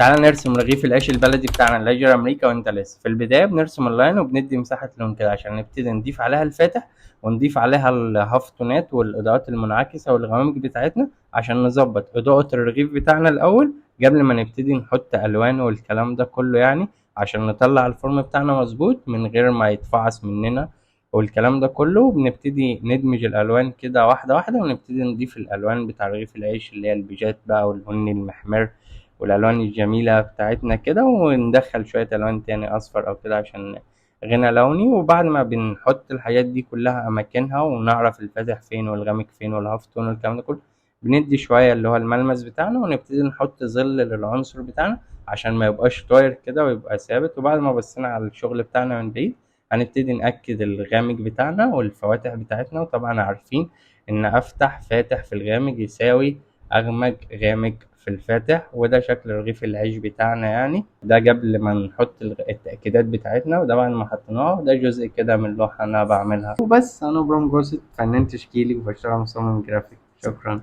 تعالى نرسم رغيف العيش البلدي بتاعنا اللاجر امريكا وانت لسه في البداية. بنرسم ال line وبندي مساحة لون كده عشان نبتدي نضيف عليها الفاتح ونضيف عليها ال half tone ات والاضاءات المنعكسه والغوامق بتاعتنا عشان نظبط اضاءه الرغيف بتاعنا الاول قبل ما نبتدي نحط الوان والكلام ده كله، يعني عشان نطلع ال form بتاعنا مظبوط من غير ما يتفعص مننا والكلام ده كله. بنبتدي ندمج الالوان كده واحدة واحدة ونبتدي نضيف الالوان بتاع رغيف العيش اللي هي البيجات بقى والبني المحمر والالوان الجميلة بتاعتنا كده، وندخل شوية الوان تاني اصفر او كده عشان غنى لوني. وبعد ما بنحط الحاجات دي كلها اماكنها ونعرف الفاتح فين والغامق فين وال half tone والكلام ده كله، بندي شوية اللي هو الملمس بتاعنا ونبتدي نحط ظل للعنصر بتاعنا عشان ما يبقاش طاير كده ويبقى ثابت. وبعد ما بصينا على الشغل بتاعنا من بعيد هنبتدي نأكد الغامق بتاعنا والفواتح بتاعتنا. وطبعا عارفين ان افتح فاتح في الغامق يساوي اغمق غامق في الفاتح، وده شكل رغيف العيش بتاعنا يعني. ده قبل ما نحط التأكيدات بتاعتنا، وده بعد ما حطيناه. ده جزء كده من اللوحة انا بعملها وبس. انا برام جوست، فنان تشكيلي وبشتغل مصمم جرافيك. شكرا.